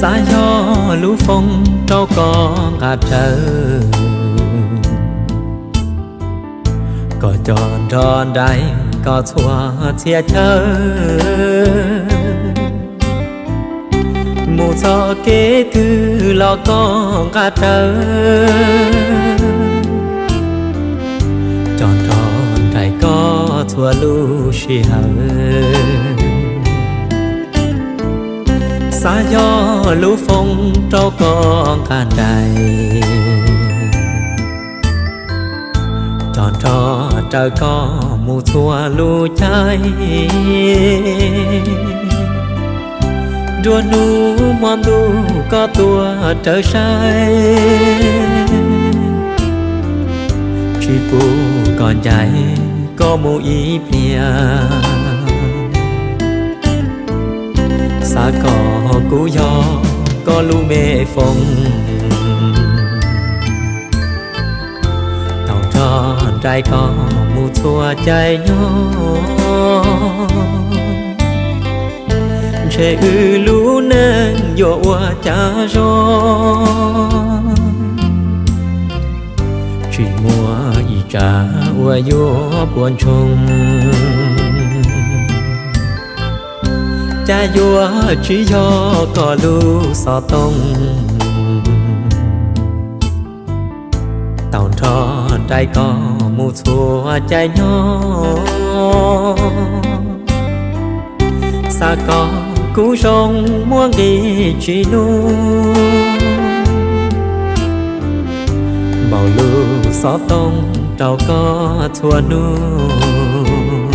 Xav yog lub foob rau koj nqa rawv, koj coj nrog nraim koj txhua txhia chaw. Mus txoj kev twg los koj nqa rawv, coj nrog nraim koj txhua lub sij hawm. Xav yog lub foob rau koj nqa nraim, coj nrog rawv koj mus txhua lub caij. Nruab hnub hmo ntuj koj tuaj rawv saib, tsis pub koj ncaim koj mus ib pliag. Xav kom kuv yog koj lub me foob, tau nrog nraim koj mus txhua caij nyoog. Ntshe wb lub neej yuav ua cas zoo, tsis muaj ib tsam uas yuav puas ntsoog. Cas yuav tsis yog koj lub xov tooj, tau nrog nraim koj mus txhua caij nyoog. Xav kom kuv zoo muaj nqis tsis nug, npaum lub xov tooj rau koj txhua hnub.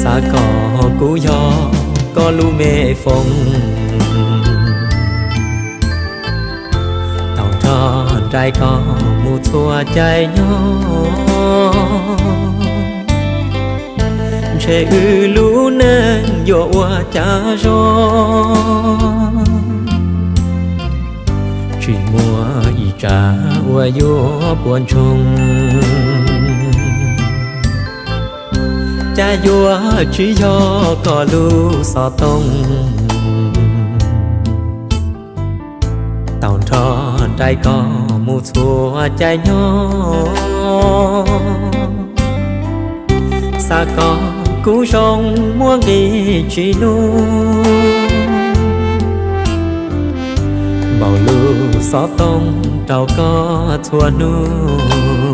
Xav kom kuv yog koj lub me foob, tau nrog nraim koj mus txhua caij nyoog. Ntshe wb lub neej yuav ua cas zoo, tsis muaj ib tsam uas yuav puas ntsoog. Cas yuav tsis yog koj lub xov tooj, tau nrog nraim koj mus txhua caij nyoog. Xav kom kuv zoo muaj nqis tsis nug, npaum lub xov tooj rau koj txhua hnub.